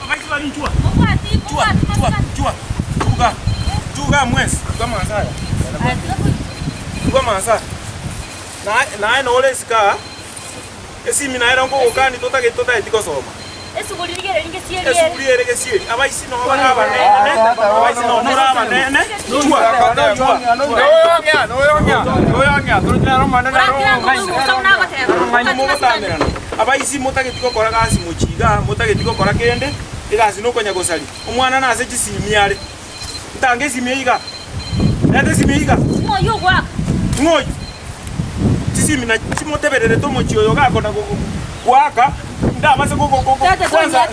Abaisi bari nchwa. Chwa, chwa, chwa. Tuga. Tuga mwensi. Tuga amansa aya. Tuga amansa aya. Naye naye nore isiko aa, esimi naye ero nkogokani totagete totageti gosoma. Esuguri ere gesieri. Abaisi noo bare abanene, abaisi noo more abanene. Chwa, chwa. Abaisi motageti gokora gasi mochie igaa, motageti gokora kende, egasi nokonya gosaria. Omwana nase chisimi are. Ntange esimi eye igaa. Reta esimi eye igaa. Ng'o oyio? Chisimi na chimotebererete omochie oyo gakona goaka, ndabase kwanza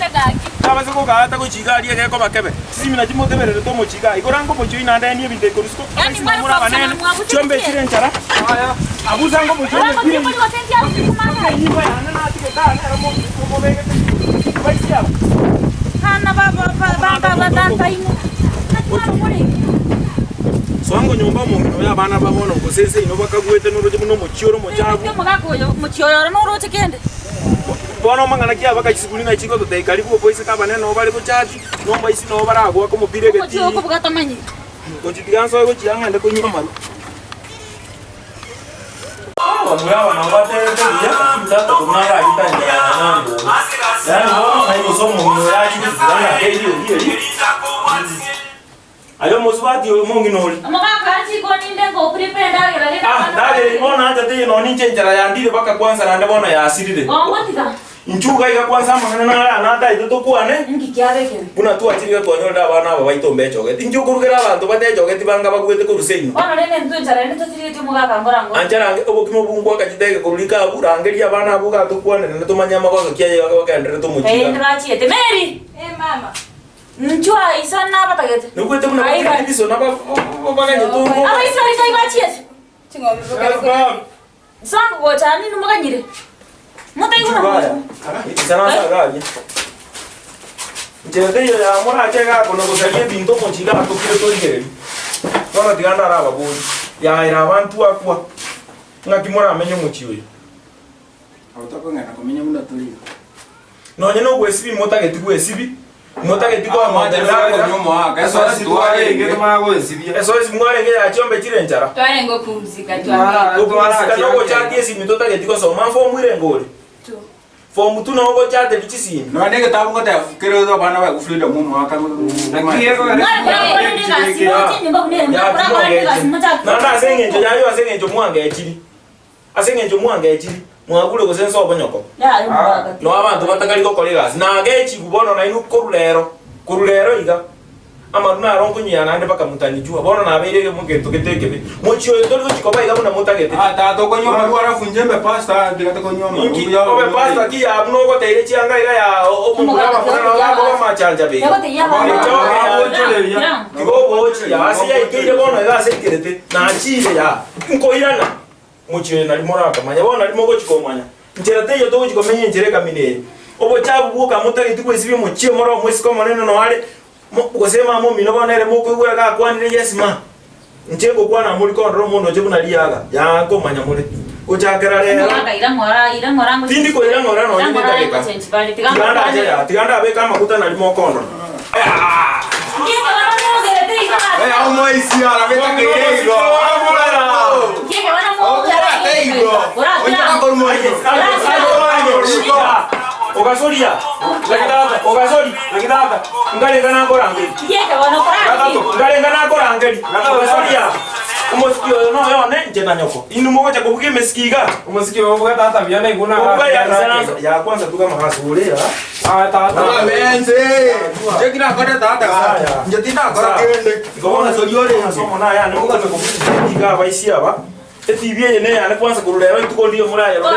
ndabase kogaata gochia iga aria egekoba kebe. Chisimi na chimotebererete omochie igaa. Igoro ange omochie oyio naende endi ebinto ekorwa isiko, abaisiko more abanene, chiombe echire enchara, abusa ange omochie oyo emepira eyio. Enyimbo yane natigete aa nero mobegete abaisia aba. Soango nyomba omong'ina oyo abana ba bono gose ense ino bakagwete noroche buna omochie ore omochafu. Bono amang'ana ki abaka chisukuru ng'a chigototebia karibu oboiseke abanene nabo bare gochati, na omoisi nabo baragoake omopira egetii. Gochitiga nsoe gochia ng'ende konywa amarwa. Abamura aba nabo baterete buya, lakini tata korwa naragete enchera ya nani bobe. Yaani bono ng'ai gose omong'ina oyo achie gochitiga ng'a akeire oria erio. Aye omosubati oyo omong'ina oria. Omogaka are chikoni inde ngoprepare endagera rende Ah, abana ndagera barire. bono nanchete eye nonya ninche enchera yandire mpaka kwansa naende bono yasirire. Gongotiga. Inchuo iga iga kwansa amang'ana nare aa nataete tokwane, Inki kiabekire? buna twachire iga twanyorire abana aba baito mbechogeti. Inki okorugera abanto batechogeti banga bagwete korwa seino? Bono rende intwe enchara ende totigetie omogaka ngora ngora. Ancha range obokima obwo ngwaka chidege korwa riko abwo, rangeria abana abwo iga tokwane naende tomanye amagoso ki aye bagendererete omochie Ee, iga. ndibachiete. Mary! Eh mama. Inchuo iso nabatagete. Noigwete buna Ai, bakire ribiso na baganyete orwo. Abaisraeli kai bachiete. Ching'ombe bokare kore. Sango gocha aa ninwe moganyire. Motaigwe na Chugaya. mochie. Isaransa agaria. Nchera teiyo ya morache iga kona gosaria ebinto omochie iga tokire torigereria. Bono tiga ndarababorie. Yaera abanto akwa. Ng'aki moramenye omochie oyo? Nabo tokong'ana komenya buna tore iga. Nonye nogwesibia motageti gwesibia, motageti koa omonto endagera. Esoesi twarenge tomanye goesibia. Esoesi mwarenge ya chiombe chire enchara. Twarenge gopumzika twabere. Gopumzika nogochatia esimi totageti gosoma. Form irenge ore? Two. Form two nabo ogochateria chisimi. Nonya na egetabu ngoteba kere abana baye freedom omwaka Naki ekogera Mware korakora ende egasi, moche nyomba buna ere, mware korakora ende egasi, mochake. Naende ase eng'encho yaye ase eng'encho mwangechiri. Ase engencho mwangechiri, mwagure gose nse obonyoko. Nao abanto batakari gokora egasi, nagechigwe bono nainwe korwa rero, korwa rero iga, amarwa naro nkonywea naende mpaka mutanijua. Bono nabeire egento gete ekebe. Mochie oyo tori gochia koba iga buna motagete. Ah, tata okonywa amarwa alafu inche mbe pastor tiga tokonywa amarwa. Inki obe pastor ki ya buna ogoteire chianga iga ya omomura abamura nabo bakoba amachancha bega. Echoge ya tiga ogochia ase yaikeire bono iga ase aikerete, nachire ya nkoirana. Mochie oyo nari morakomanya, bono nari mogochia komanya. Nchera teiyo togochia komenya enchera ekamina eye. Obochafu bwoka motageti gwesibia mochie more omoiseke omonene noyo are, mo gose mama omino bono nere mokoigwera gakwanire yes ma. Inche ngokwana amo rikondora omondoche buna riaga, yaa nkomanya more. Gochakera rero, tindi koira ng'ora nonye netageka. Tiga ndache yaa, tiga ndabeke amaguta nari mokondora. Ogasoria, ogasori, nkarenge nakorangeria, nkarenge nakorangeria, ogasoria, omosiki oyo noyo one inche na nyoko. Inwe mogocha kobugia emesiki iga. Omosiki oyo obuga tata buya naigwe na Obuga ya isaransa, ya kwanza tuga amagaso ore ya. Ah, tata. Etibi eye neyane kwanza korwa rero rituko ndiyo morayerore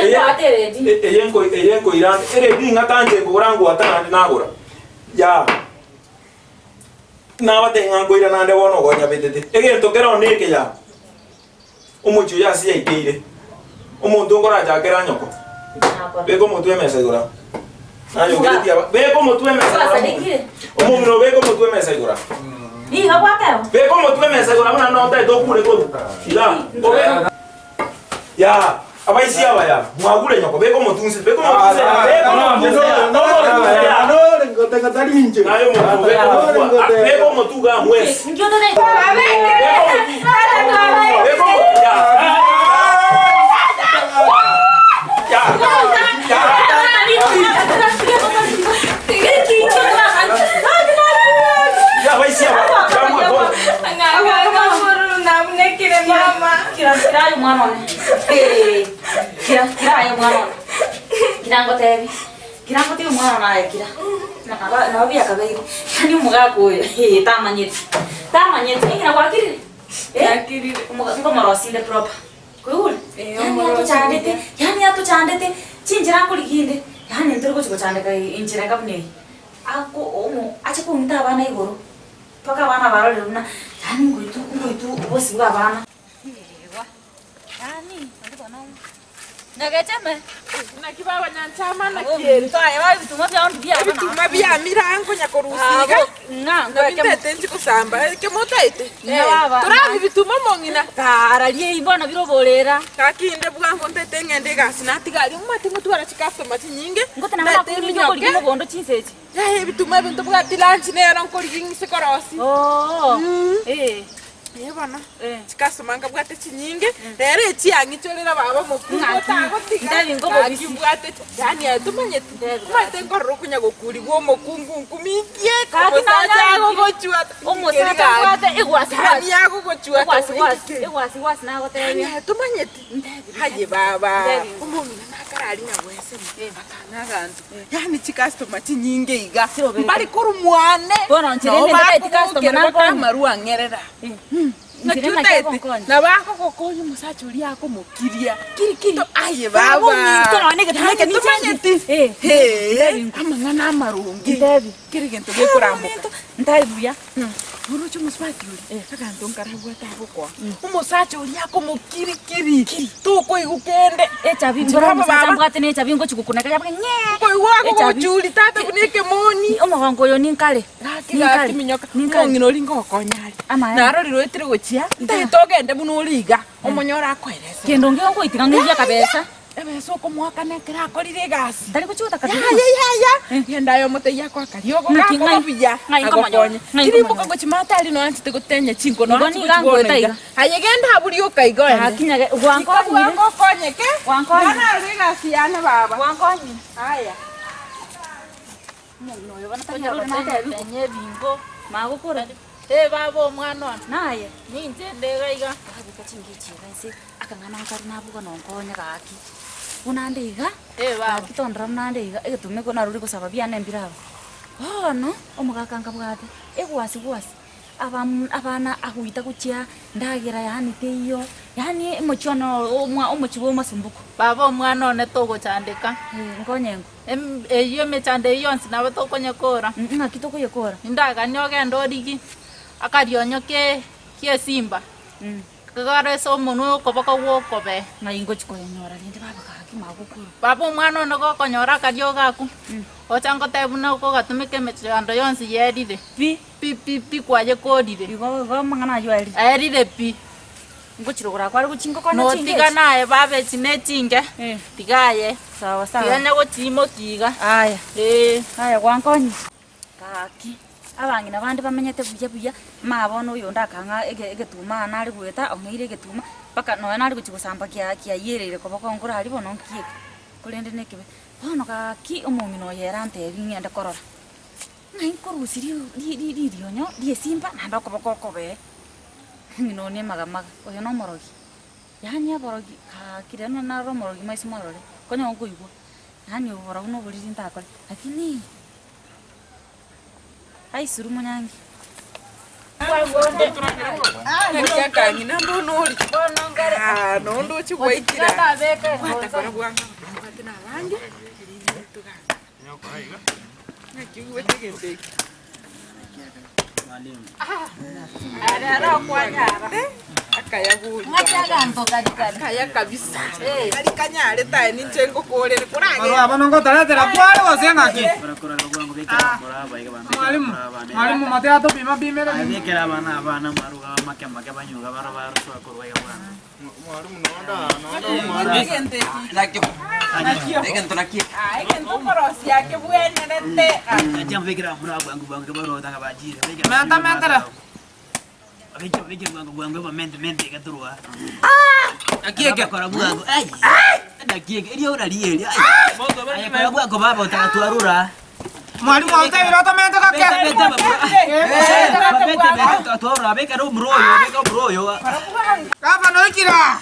eye eye nkoirande eredi ng'a tanche nkogora ngwata naende nagora yaa nabatebia ng'a nkoira naende bono ogonyabetete egento kere one eke yaa omochie oyo ase yaikeire omonto nkorachakere anyoko beka omotwe emesa igoro aa nayogeretie aba beka omotwe emesa igoro aa omong'ina obeke omotwe emesa igoro aa beka omotwe emesa igoro abwo naende otagete okure korwa igaa obe yaa abaisia aba yaa mwagure nyoko beka omotwe inse beka omotwe inse yaa beka omotwe inse yaa omotwe inse yaa. Ngotega tari inche. Naye omonto obeke omotu aa, beka omotu igaa mwensi. Inki ototebia? Beka omotu. Beka omotu ya. Ya. Ya. Ya baisia ba. Ya mwa Nabunekire mama. Kira kira aye omwana one. Eh, Kira kira aye omwana one. Kira ngotebi. Kira ngotebi omwana one aye kira. Nabo nabo biakabeire. Yaani omogaka oyo eh, tamanyeti. Tamanyeti. Eng'ina gwakirire? Eh? Nakirire. Omoga nkomorosinde proper. Koigure? Eh, Yaani omorosinde. atochandete, yaani atochandete, chinchera nkoriginde, yaani ntori gochi gochandeka enchera enga buna eye. Ako omo ache kong'ita abana igoro, mpaka abana barorire buna yaani ngoitu ngoitu obosi bwa abana. Ewa, yaani naende bono Nyagecheme. Naki baba nyanchama naki Abwo ere. omonto aye ebituma biao mbuya abana. Ebituma bia mirango nyakorusiga. Abwo ng'a Nabio ntaete nchi gosamba ekemo otaete. Ng'a baba. Torabi bituma omong'ina. Kararia eyi bono bire oborera. Gaki inde bwango ntaete ng'ende egasi natiga aria omanyete ngotwara chicustomer chinyinge. Ngote nabo Ntaete nakoinyia eminyoke. okorigia mogondo chinsa echi. Yaya ebituma ebi ntobwati lunch nero nkorigia ng'ise korosia. Oo. Eh. Ee bono, Eh. chikasoma nkabwate chinyinge, rero echiang'ichorera baba omokungu Ng'aki, otagotiga, ntebi nkobobisi. gaki mbwate chi- yaani aye tomanyeti, Ntebi omanyete nkorora okonya gokurigwa omokungu nkuminkie, Gaki omosacha nanyarire. agogochwata, Omosacha gaki, mbwate egwasi yaani gwasi. agogochwata Egwasi gwasi, bwekike. egwasi gwasi Yaani nagotebia. aye tomanyeti, aye baba, Ntebi. omong'ina nakarari nyagwesema, akang'a aganto, yaani chikastoma chinyinge iga, Chiroberete. mbari korwa mwane, Bono inche nabo rende ntaeti customer bakobokera nakonye. baka amarwa ang'erera. Naki Inche naki otaete, agonkonya. nabo akogokonya omosacha oria akomokiria. Kiri kiri. Aye baba. Baba ominto nonya negetuma eke Yaani ninche tomanyeti. Eh, Hee, ntebi nko. amang'ana amaronge. Ntebi. Kere gento gekoramboka. Ntabi buya. Oroche omosubati oria, aganto nkarabwate agokoa. Omosacha oria akomokirikiri. Tokoigwa kende. Echabi Inche mboro baba omosacha baba. mbwate ne echabi ngochi gokuneka yabe ng'ee. Okoigwa Echabi. akogochuri tata buna ekemoni. Omogongo oyo ninkare. Gaki gaki minyoka, omong'ina oria ngokonya are. Amaene. Narorire oetire gochia, ntagete ogende buna ore iga, omonyore akoerese. Kende onge ongoitiga ng'eria akabesa. Ebesa okomoakana ekero akorire egasi. Tari gochia gotaka Yaya yaya, genda aye omotebie akoe akariogo Ng'aki, gako ng'ai, buya, ng'ai nkomonyora, agokonye. ng'ai Tirimboka nkomonyora. gochia maate aria noanchete gotenya chinko, Igo noanche nigo gochia bono angoeta iga. iga. Aye genda abwo rioka iga oende. Gaki nyage, Ika gwankonyire. bwango okonyeke, Gwankonyire. narore egasi yane baba. Gwankonyire. Aya. Omong'ina oyo bono tari arore natebiwa. Tenya ebingo. Magokora. Eh baba omwana one. Naye. Ninche nde iga iga. Akabeka chingichi iga inse, akang'ana nkare nabuga nonkonye gaki. Buna nde iga, Eh baba. gaki tondora buna nde iga, egetumo eko narure gosaba biane mbire aba. Bono, omogaka nkabwate, egwasi gwasi, abam abana agoita gochia ndagera yaani teiyo, yaani omochie one oo omwa omochie bwa omasumbuko. Baba omwana one togochandeka. Eh, nkonye ng'o? Eyio emechando eyio yonsi nabo tokonyekora. Ng'aki tokoyekora? Indaganie ogende origie akarionyo ki'esimba, kare ase omonwa okoboko gw'okobee. Ng'ai ngochia koyenyora rende baba gaki magokoro? Baba omwana one gokonyora akariogo akwo, ocha ngotebie buna okogatumeka emechando yonsi yerire Pi. Pi pi pi kwayekorire. Igo igo amang'ana ayio aerire. Aerire pi. Ngochirogora akware gochia ngokonya chinga Notiga echi. naye baba echi ne chinge, Eh. tiga aye. Sawa sawa. Tiga onye gochiimokia iga. Aya. Ee. Aya gwankonye. Gaki, abang'ina bande bamenyete buya buya, mama bono oyonde akang'a ege egetuma aa nare goeta ong'eire egetuma, mpaka nonya nare gochia gosamba kia kiayereire koboko nkore aria bono nkieke, korende na ekebe. Bono gaki omong'ina oyo ere antebi ng'ende korora, ng'ai nkorusia ri ri ririonyo ria esimba naende okoboko okobee. Ng'ina one emagamaga, oyo nomorogi, yaani aborogi gaki rero narora omorogi maiso marore, konya nkoigwa, yaani oborogi na oboriri ntakore, lakini aisuru monyangi. Naki akang'ina mbono ore, ah, nonde ochia gwaikire aa, gwatakora bwango abwo na abange, erinde togamba. Naki obwate egento eke. Bono ngotaretera kware gose ng'aki? Mwalimu, mwalimu mate atopima bimere. Menta mentera. Mwalimu autebire otomente gake. Gavana oikire aa.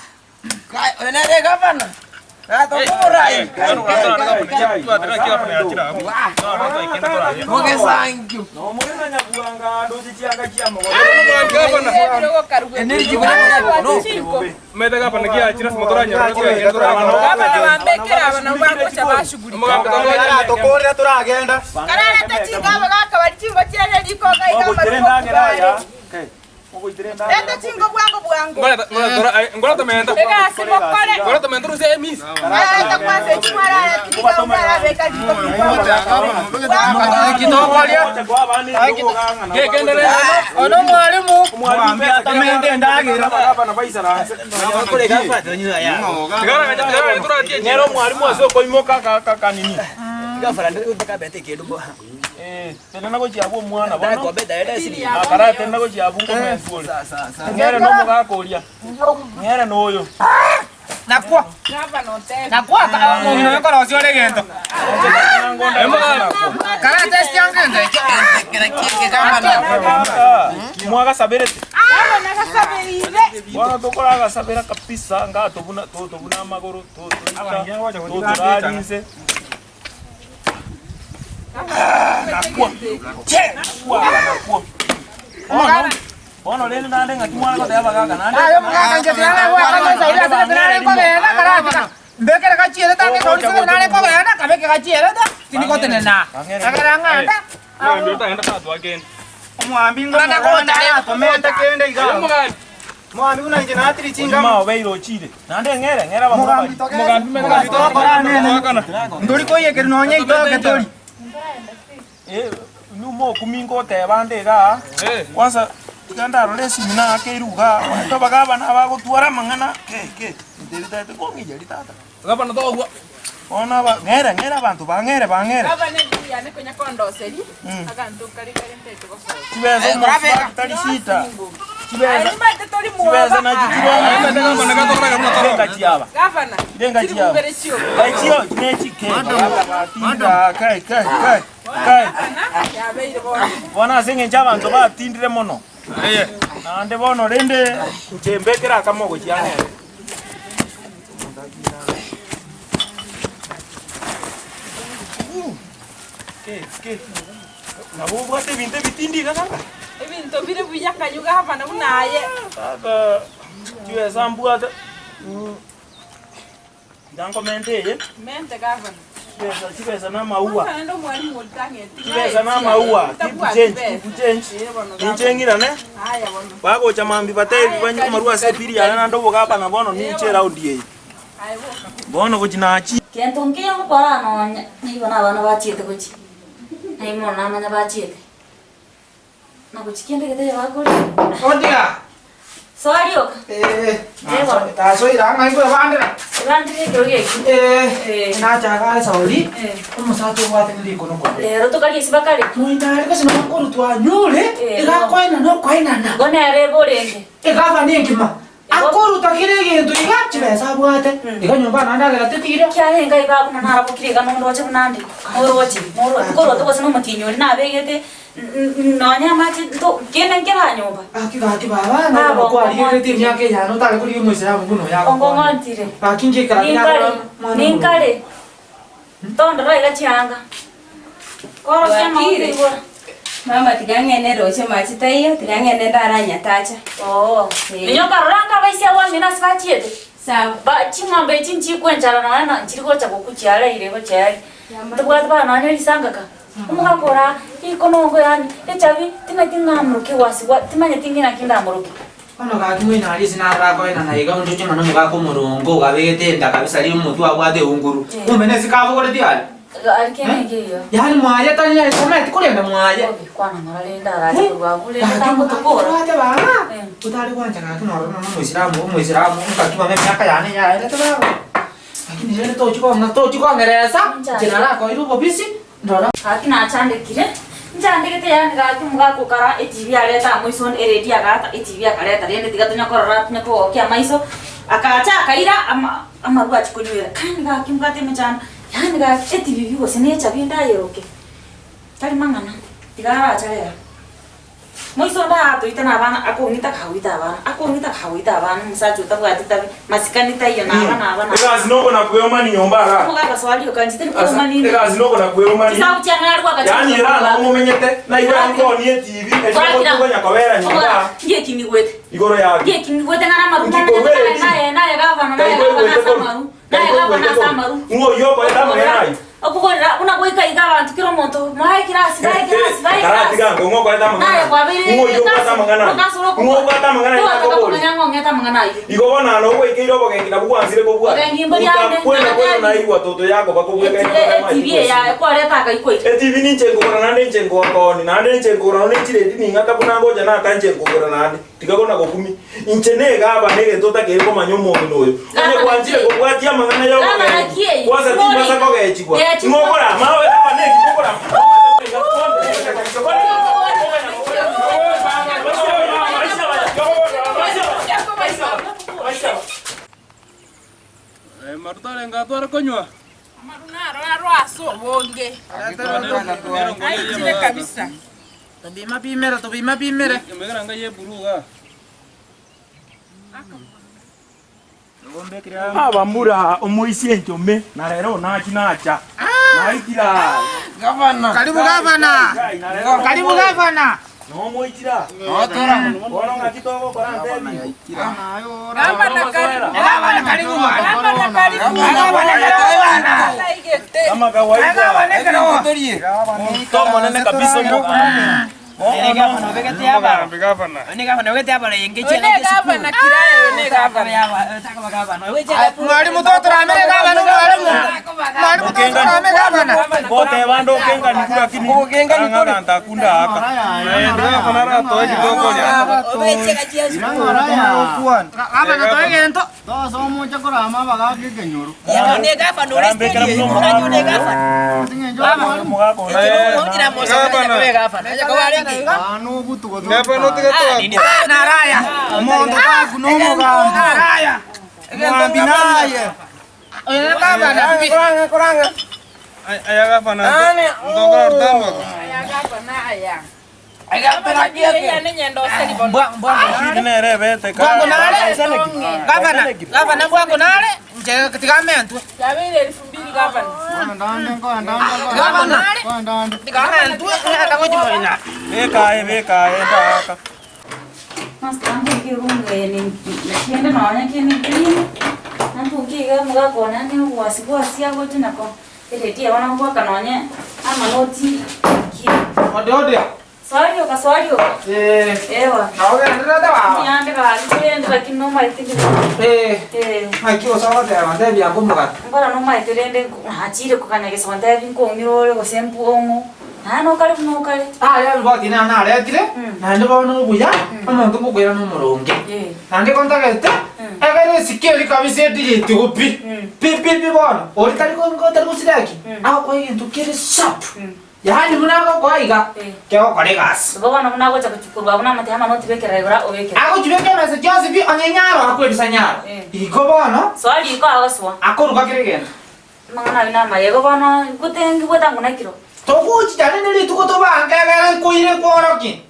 Reta chingo bwango bwango. Ngora Egasi mokore. Arareta kwanza echi mwarareta tiga mwarabeka riko Ono mwalimu. Ng'ero mwalimu ase okoimoka kanini tenena gochia abwo omwana bono akara tenena gochia abwo nkomentu ore ng'ere na omogaka oria ng'ere na oyo Nakwo. Nakwo omong'ina oyo ore egento. Kara test yange ente. mwagasaberete bono tokoragasabera kabisa nga tobuna tobuna amagoro totorarinse nakwo nakwo bono rende nande ng'aki mwana goteba bagaka nande Ayo mugaka inche tirare gwaka nesa ira ase tirare nkogenda karatika. Mbekere gachiere ta ngesauri ase tirare nkogenda kabeke gachiere ta tinikotenena. Agera ng'anda. Mao beire ochire nande ng'ere ng'ere abamura Ndori koiyekeri nonye itoke tori. nyuma okuminga oteba nde igaa kwanza tiga ndarora esimi nakeirwe igaa tobaga abana bagotwara amang'ana ke ke ntebi tata kong'iyeri tata bono aba ng'ere ng'ere abanto bang'ere bang'ere chibesa omosubati tari sita chibesa chibesa nachi chironga chiaba irenga chiaba echio nechike tinda kai kai kai kai bono ase eng'encho abanto batindire mono naende bono rende inche mbekere akamogo chiang'ere Ke, ke. Nabo obwate ebinto ebitindi iga kaka Ebinto bire buya kanyu gavana buna aye. Kaka chibesa mbwate ndankomente eye Mente gavana. chibesa chibesa na amaua Gavana ndo mwalimu olitang'eti. chibesa na amaua keep change keep change ninche ng'irane Haya bono. bagocha mambi batebi banywa amarwa ase epiri yane naende obogabana bono ninche round eye Haya boka. bono gochi nachi Kento nkiya ngokora nonya naigo na abana bachiete gochi nai mono namanya bachiete nagochi kende gete bakore Odia. soarioka Eh. Ewa. Tasoira ng'ai kwebandera. ebandire ekero geki Eh. Nachaga esauri. Omosacha obwate nirikono kwa. rero tokaria esi bakare Mointari gose nokorutwa nyure igakwainana okwainana. igo nere eborenge Egava nengima. Akoruta kire egento iga chibesa abwate. Iga nyomba naende agera tetigire. kiarenga iga buna narabokire iga nondoche buna nde moroche moro korwa gose na omotinyi oria nabegete nonya amache kende nkera nyomba Aki gaki baba na kwarigerete emiaka eyano otare korigia omoisilamu buna oyo agokora. ongong'ontire Gaki ngiekara ninkare ninkare tondora iga chianga korokia Wakire. maoigora Mama tiga ng'ende roche mache taiyo tiga ng'ende ndaranyatacha. oo minyoka roranga baisia bwamina ase bachiete Sawa. ba ching'ombe echi nchikwenchara nonya na nchiri gocha gokuchiara ire gochiari tobwate bana nonya risangaka omogakora. Rikonongo yaani echabi timanyeti ng'amoruke gwasibwa timanyeti ng'ina ki ndamoroke. Bono gaki moino aria ase narakoenana iga onchoche ng'a nomogaka omoronge ogabegete enda kabisa riria omotwe abwate eunguru. Kumbe nesike abogoretie aria. Aria kende nkeiyo. Yaani mwaye tari tamanyeti korenda mwaye. Obe kwana ng'ora rende arache korwa abwo rende tagotokora. Gaki baba, otare gwancha gaki nororo nonya omoisilamu omoisilamu ngaki bono emiaka yane yaerete baba. Lakini rende tochi kong'a tochi kong'eresa, inche narakoeire obobisi. Ndora. Gaki nachandekire, nchandegete yaani gaki omogaka okara etibi areta amaiso onde eredio agaata etibi akareta rende tiga tonya korora tonya kogokia amaiso, akacha akaira ama amarwa achia konywera kani gaki mbwate emechando, yaani gaki etibi bi gose na echabi ndayeroke, tari mang'ana, tiga aracha rero. Moiso onde aatoite na abana, akong'ita kagoita abana, akong'ita kagoita abana, omosacha otabwati tabi, masikani taiyo, na aba na aba na aba. Egasi noko na kweomani nyomba ara. Omogaka soa rioka, inche tari kweomani inde. Egasi noko na kweomani. Chisabu chiane nare goaka Yaani chisabu era goaka. nabo momenyete, naigwe nkoonie etibi, erio gotogonya kobera nyomba. Omogaka, ngieki ngigwete. Igoro yaki. Ngieki ngigwete ng'a namaru Nki momenyete korwa naye eri? naye naye gavana naye Kai gavana koigwete ase koru? amaru. Kai Naye gavana koigwete ase koru? amaru. Ng'o oyio okoete amang'ana ayio? Okogorera buna goika iga abanto kera omonto moae kirasi bae kirasi bae kirasi. Karatiga ng'o okoete amang'ana Naye ayio? kwabeire Ng'o oyio obwate amang'ana ayio? Ogasi ore Ng'o obwate amang'ana ayio Togotaka nakobori? komanya ng'o ong'ete amang'ana ayio. Igo bono aa nogoikeire obogenki nabwo gwansire kobwata. Obogenki mbori ande, Utakwena naende kwena ande. naigwa toto yakoba kobweka Eti- inwe e- amache etibi gwesibia. eye kwareta akaikwa Etibi ninche nkogora naende inche ngokooni, naende inche nkogora nonya nechiredi ning'ata buna ngocha nata inche nkogora naende. Tiga kona gokumia. Inche negabana egento otakeire komanya omong'ina oyo. Onye gwanchire kobwatia amang'ana y'obogenki, kwansa timbasa kogechigwa. Ing'o okorama awe gabana eki mokorama? Amaru tarenge atware konywa. Amaru naro aro ase obonge, aichire kabisa. Tobima bimere, tobima bimere. Emegera ngai eburu igaa. Abamura omoisia enchome, na rero nachi nacha, naitire aa. Karibu gavana. Karibu gavana. Nomoitire aa. Bono ng'aki togokora ntebi? Gavana karibu. Gavana karibu bwana. Gavana karibu. Gavana karibu bwana. Taigete. Kama kawaida. Gavana karibu. Omonto omonene kabisa omogambi. One gavana kirayo one gavana. Mwalimu totoramere gavana mwalimu. Mwalimu totoramere gavana. Goteba ande okengani ku lakini ang'a ganta akunda aka. Gavana toegento. Arambekera buna omogaka. Omogaka one. Naraya. Omonto taku nomogambi. Naraya. Mwambi naye. Oyo ne gavana pi. Aya gavana ntokora rutamboka. Aya gavana aya. Gavana kiaye nyendo oseri bono. Nere ebete Bwango nare. Gavana. Gavana bwango nare. Nche tigamentwe. Yabeire 2000 gavana. Gavana. Tigamentwe. Ng'enda gochimoina. Bekae bekae ndaka. Master ntunke eroom eye kende nonya kende clean, nantunke iga omogaka one ande obwasi bwasi agocha nako eredio eye bono ngoaka nonye amanoti ki. Ode ode. Soa rioka soa rioka. Eh. Ewa. Nabo ogendererete baba. Mbuya ande gaki korende lakini nomaete ndire. Eh. Eh. Naki gose ogoteba ntebi ango omogati. Mbora nomaete rende nachire koganya gese ntebi nkong'ira ore gose mbwong'o. Naye nokare buna okare. Aye riboti nere naretire, naende bono obuya, omonto ngokoira nomoronge. Naende kontagete, egere esike eria kabisa etigetigu pi, pi pi pi bono, oria tari ko tari gosiraki, agokoa egento kere sharp, yaani buna agokoa iga, kegokora egasi. Igo bono buna agocha gochi korwa abwo namotebia amanoti bekera igoro obekere. Agochibeka emesa chionsi pi, onye nyaro akwebisa nyaro. Iko bono, Soa riko agosoa. akoruga kera egento. Amang'ana ayio namaya, igo bono gotengigwete ang'o nakiro. Togochicha rende rituko tobange egere nkoire nkworokie.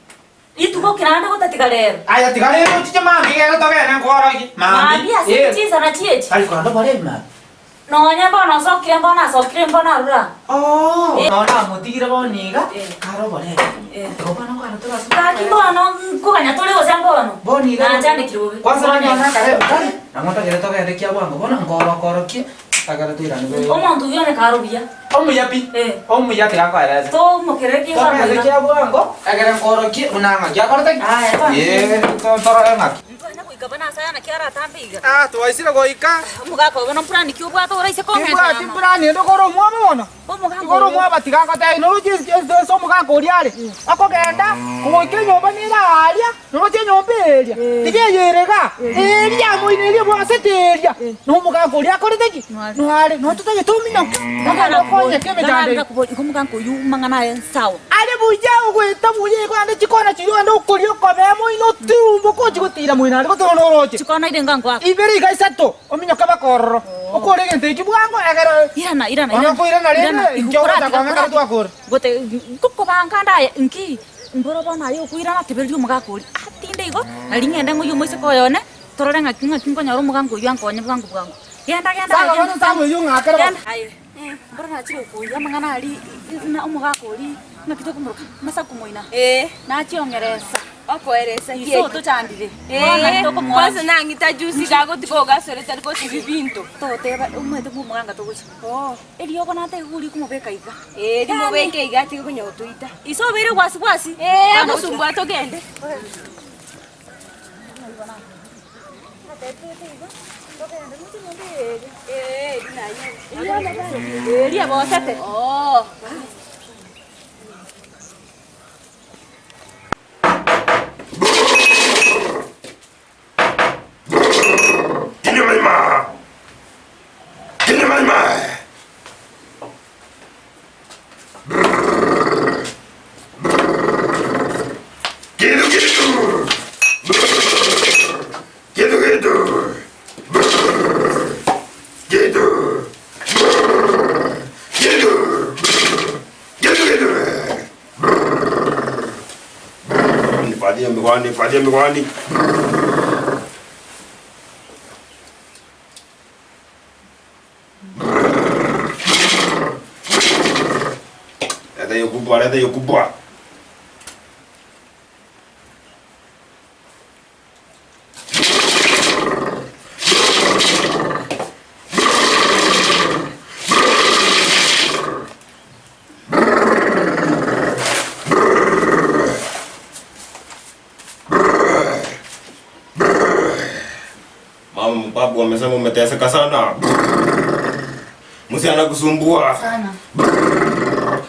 Rituko ki naende gotatiga rero? Aye tiga rero ochiche mambia egere togende nkworokie. Mambia ase eh. chinsana chiachi. Tari koranda oborebi mambia. Nonya bono osokire mbono asokire mbono arure aa. Oo, nonya namotigire bono iga, kare oborebi. Igo bono nkwana tore ase Gaki bono nkoganya tore gose mbono. Bono iga Nanchandekire bobe. Kwanza nanyora akarebe kare, nang'o ntagere togende kia bwango bono nkorokorokie. Ekero toirane goika. Omonto oyio one kare obuya. Omuya pi, omuya tiga nkoerese. Tomokerere ki Togende bwango iga. kia bwango, ekere nkoorokie buna ng'aki akorete ki? Aya, twangire. Ee, torore ng'aki. Ntwanya goika buna ase aya naki aratambe iga. Ah, twaisire goika. Omogaka oyo bono mpurani ki obwate oraise kong'enta Timbwati ama? mpurani ende kore omwabo bono. Omogaka Igoro oyo. omwabo tiga ngotebie noroche ase omogaka oria are, akogenda kogoika enyomba nere aaria, noroche enyomba eria, tiga eyere iga, eria moino eria ebwasete eria, na omogaka oria akorete ki? Noare, nototagete ominyoke, ogende okonyeke emechando eye. Igo omogaka oyio amang'ana aye nsawa. Are buya ogoeta buya igo ande chikona chiria ogende okoria okobee moino otirumboke ochie gotiira moino aria gotoro noroche. Chikona ire inga ngoaka. Ibere iga isato. Ominyoke baka ororo, okore egento ekio bwango, egere Irana, irana, Bono irana. koirana rende, Irana, inki ogocha koratiga, kong'a ekero koratiga. twakora? Gote ngokobanka nde aye, nki mboro bono aye okoirana tebereria omogaka oria. Atinde igo, nari ng'ende ng'oyie omoiseke oyo one, torore ng'aki ng'aki nkonyora omogaka oyio ankonye bwango bwango. Genda genda aye Saga bono genda, nsaga oyio ng'akere bono. genda. Aye, mboro nachire okoyia amang'ana aria ng'a omogaka oria, ng'aki tokomoroka, masaku moina. Nachiongeresa. Okoeresa ki Iso eki? otochandire. Bono naki Ee, tokomwoa. kwanza nang'ita juzi gagotiga ogasore tari gosibi binto. Togoteba omanyete buna omoganga togochia. Oh. Eriogo natebe buna rikomobeka iga. Ee, rimobeke iga atige konya gotoita. Iso obeire gwasi gwasi. Ee, agosumbua togende. Ee, eri naye. Eria bosete. Oh. Kinyamaima! Kinyamaima! Kitu kitu! Kitu kitu! Kitu! Kitu! Kitu kitu! Nipatie miwani, nipatie miwani. Leta hiyo kubwa, leta hiyo kubwa. Mama mbabu amesema umeteseka sana. Mzee anakusumbua. Sana.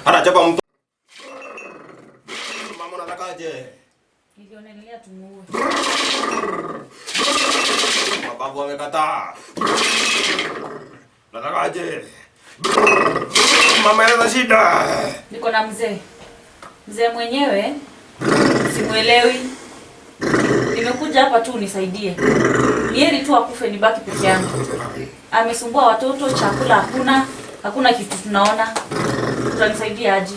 Anachapa mtu. Mama unatakaje? Nilionelea tumuue. Mababu amekataa. Natakaje? Mama eleza shida. Niko na mzee. Mzee mwenyewe simuelewi. Nimekuja hapa tu unisaidie. Ni heri tu akufe nibaki peke yangu. Amesumbua watoto, chakula hakuna, hakuna kitu tunaona. Utanisaidia aje?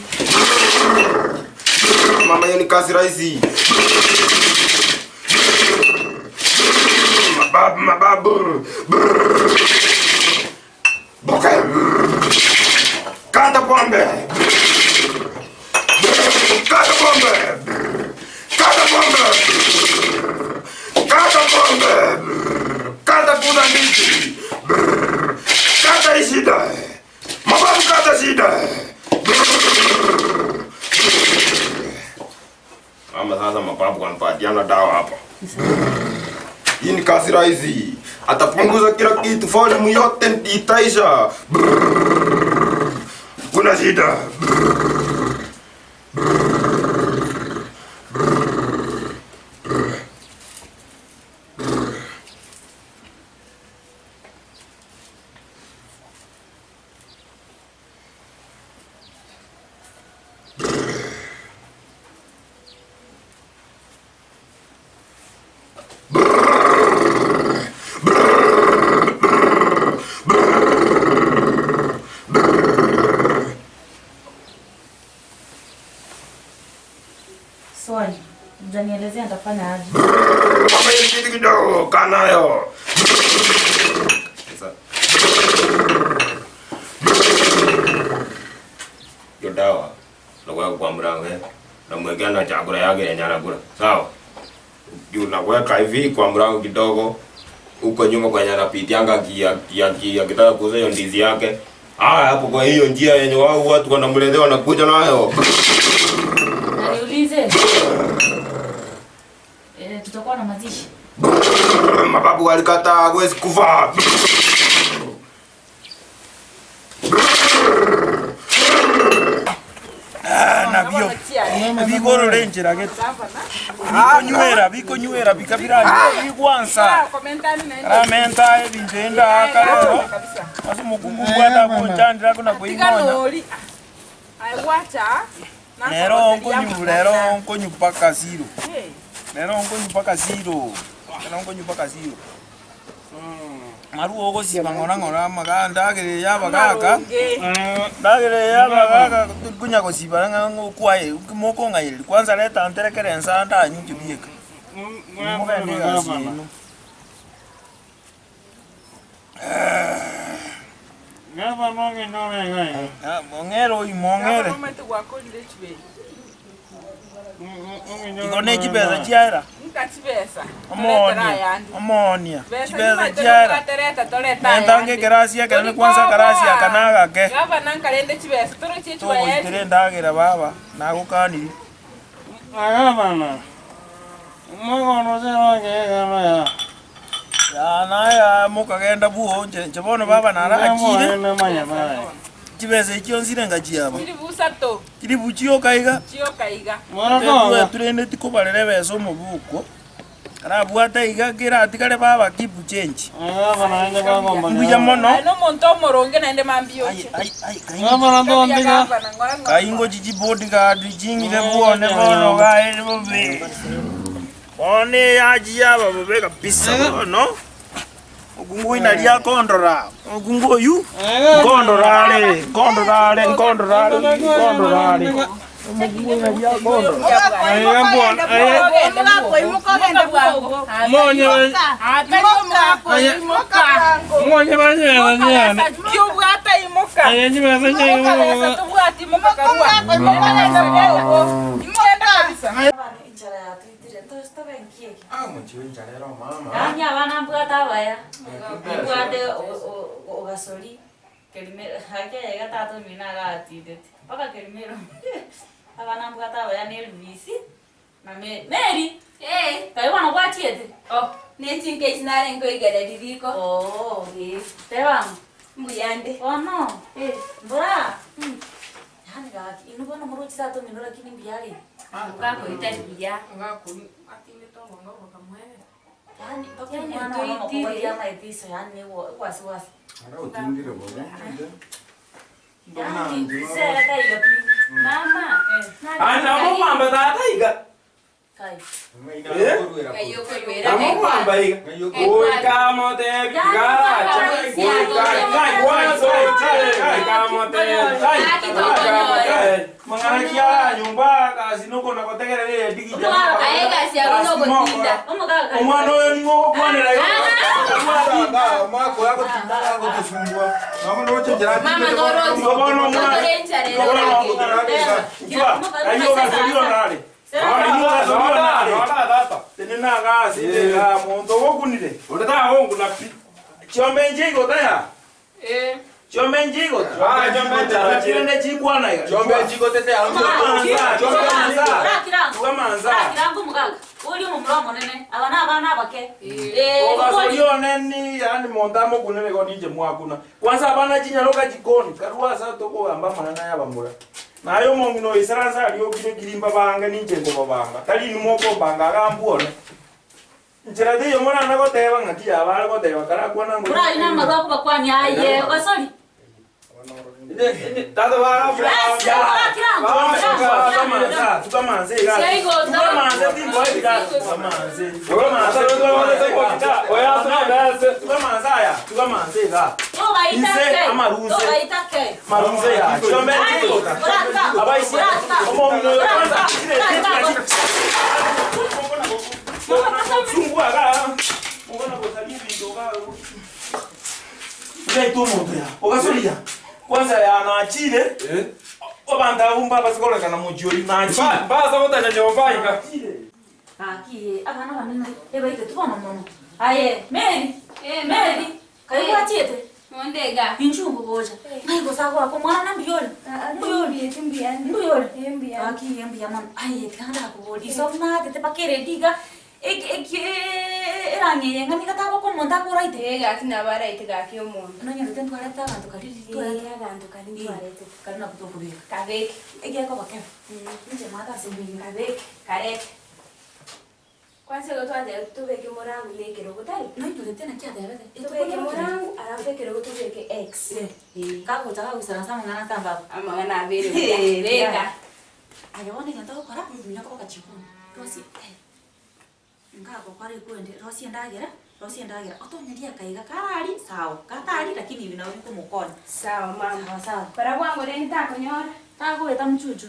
Mama, hiyo ni kazi rahisi. Mababu, mababu. Boka. Kata pombe. Kata pombe. Kata pombe. Kata pombe. Kata punda mbichi. Kata hii shida. Mababu, kata shida. Mama sasa mababu wanapatiana dawa hapa. Hii ni kazi rahisi. Atapunguza kila kitu, volume yote itaisha. Kuna shida. Swali, hujanielezea nitafanya aje? Mama, hiyo ni kitu kidogo, kaa nayo. Sasa. Hiyo dawa nakuweka kwa mlango eh. Namwekea na chakula yake yenye anakula. Sawa? Juu nakuweka hivi kwa mlango kidogo. Huko nyuma kwenye anapitianga akitaka kuuza hiyo ndizi yake. Ah, hapo kwa hiyo njia yenye wao watu wanamletea wanakuja nayo. Na niulize. Eh, tutakuwa na mazishi. Mababu walikataa hawezi kufa. Nabio bigorora enchera gete bikonywera bikonywera bika biranywa bigwansa ramenta ebinto ende aka rero ase omokungu mbwate agonchandera kona koing'onya nero nkonyu rero nkonyu mpaka zero rero nkonyu mpaka zero rero nkonyu mpaka zero Amarwa ogosiba ng'ora ng'ora amaga ndagera eye abagaka, ndagera eye abagaka konya gosiba ng'a ng'okwaye mokong'ayereria kwanza reta nterekere ensa ndanywe inche bieka. Mogende egasi yaino. Mong'ere oywo mong'ere. Igo ne chibesa chiaera, omoonia, omoonia, chibesa chiaera. Nentanga ekerasi ekenene kwanza akarasi aka nagake. Togoitera endagera baba, nagokanirie. Yaa naye mokagenda bwoo inche inche bono baba narachire, chibesa echio nsire ngachiaba. Chilifu chioka iga, Twe tikobarera ebesa omobuko, karabwate iga keratigare baba keep change. Mbuya mono. Kai ngochi chibodyguard ching'ire bwone bono gaere bobe. Bono eyachi yaba bobe kabisa bono. Omokungu oyio nario akondora, omokungu oyio nkondora are, nkondora are, nkondora are, nkondora are. Omokungu oyio nario akondora. Enchara yatoitire tobe nkiege. Yaani abana mbwate abaya, nimbwate ogasori, kerimero gaki aye iga tata omino agatindete, mpaka kerimero abana mbwate abaya na Elvis, na Mary, Mary! Kaye bono gwachiete? Oh, ne chinka echi narenge koigereria riko. Oo, teba ng'o? Mbuyande. Bono, mbora? Yaani gaki, inwe bono moroche tata omino lakini mbuya are? Ogakoita buya. Yaani mpaka omwana one omokogotia amaete iso yaani nigo wasiwasi. Yaani sere taiyo pi. Mama, Aye nabo okwamba tata iga. Kai. Nabo okwamba iga. Goika motebi garacha. Goika kai goika motebi kai. Mang'ana ki aya nyomba gasi nokona gotegerera edigita. Aye egasi yago nogotinda. Omwana oyo ning'o ogokwanera iga? Mama noroche. Bono omwana. Totore enchara ere Bono oragere. Inchwa, ayio gasori onare. Ayio gasori onare. Tenena gasi iga monto ogokunire. Chiombe inche igota ya. Chiombe inche igota. Chirende chikwana iga. Kirango omogaka, oria omomura omonene, aba nabana abake. Ogasori one ni yaani monto amokunere igo ninche mwakuna. Kwanza abana chinyaroka jikoni karua ase tokogamba amang'ana aya abamura. Naye omong'ina oyo isaranse aria okire ekirimba bange ninche nkobabanga, tari inwe mokombanga iga mbwone. Nchera teiyo morana goteba ng'aki yaba are goteba karakwana ngo. Orari namarwa akobakwania aye Gasori. Kwanza ya nachire abanto abwo mbabase kororekana mochie oyio nachire. Mbasa gotanya nyomba iga. Gaki abana bane ebaiteti bono mono. Aye, Mary, Eh, Mary, kai Eh. gwachiete? Monde iga. Inchu ngogocha. Ng'ai gose agoaka omwana na mbuya ore? Mbuya ore? Mbuya ore? Gaki iga mbuya mono. Aye tiga ndakoboria, iso buna mpaka eredi iga, eki eki erang'i eye ng'a nigo tagoka omonto akoraite? Eh gaki nabo araite gaki omonto. Nonyorete ntwarete abanto karia riria twarete? Eh abanto karia ntwarete. Karia nabwo tokobeka. Kabeke. Egekoba kebe. Inche maate ase mbuya. Kabeke, karete. Kwanza igo twateba tobeke morangu na ekerogo tari? Noinyorete naki atebete? Tobeke morangu alafu ekerogo tobeke X. Eh. Kagocha kagoisaransa amang'ana atambaba. Amang'ana abeire buya. Beka. Aye bono egento ogokora, minyoko boka chikoni, rosie nkagokora ekwende, rosia endagera, rosia endagera, otonyerie akaiga karari sawa, gatari lakini ebi nabo bikomokonya. Sawa mama. Sawa sawa. Kora bwango rende takonyora. Tagoeta mchuchu.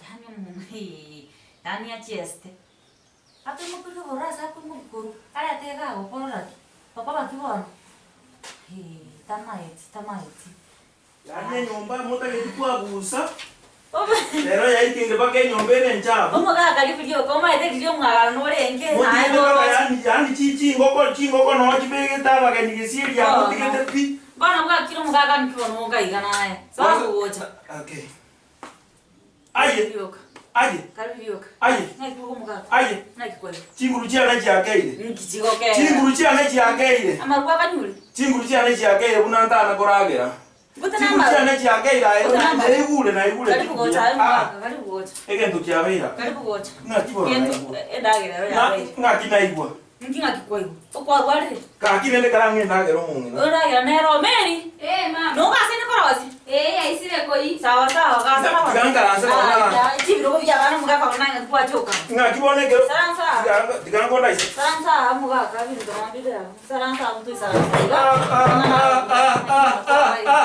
Yaani omonto hee, yaani achiesete, akoimokeria obororo ase akoimokia korwa, arete iga agokorora ki, okoba ki bono? Hee, tamaeti tamaeti. Yaani enyomba motageti kwabusa, rero yaikeire mpaka enyomba ere enchafu. Omogaka ribuya rioka omaete riria omwagano norenge naye Motigete mpaka noroche. yaani yaani chi chingoko chingoko noo chibegete abageni gesieri aa motigete pi. Bono bwakire omogaka nki bono okaiga naye, soa gocha. Okay. Aye, Rioka. aye, Karibu rioka. aye, Ng'aki boka omogaka. aye. Ng'aki kwaiga. Chinguru chiane chiakeire. Nki chigokera. Chinguru chiane chiakeire. Amarwa akanyure. Chinguru chiane chiakeire buna ntana koragera. Gote Chinguru namaru. chiane chiakeire aye Gote namaru. naigure naigure. Karibu gocha aye Ah, omogaka, karibu gocha. egento kiabeira. Karibu gocha. Ng'aki bono Gento naigwa. endagera ero yabeire. Ng'aki naigwa. Nki ng'aki kwaigwa? Okwarwarire? Gaki rende karang'e endagera omong'ina. Endagera nero Mary. Eh mama. Nogase nikorosi? Eh yaisire koi. Sawa sawa gasa Nga- tiga nkaranse bono ng'a- Chibirogo bia abana omogaka bono nang'aki gwachoka. Ng'aki bono ekero Saransa. tiga- tiga nkondaise. Saransa omogaka ebinto nabire abwo. Saransa abwo toisaransa iga. Ah, ah, ah, ah, ah, ah.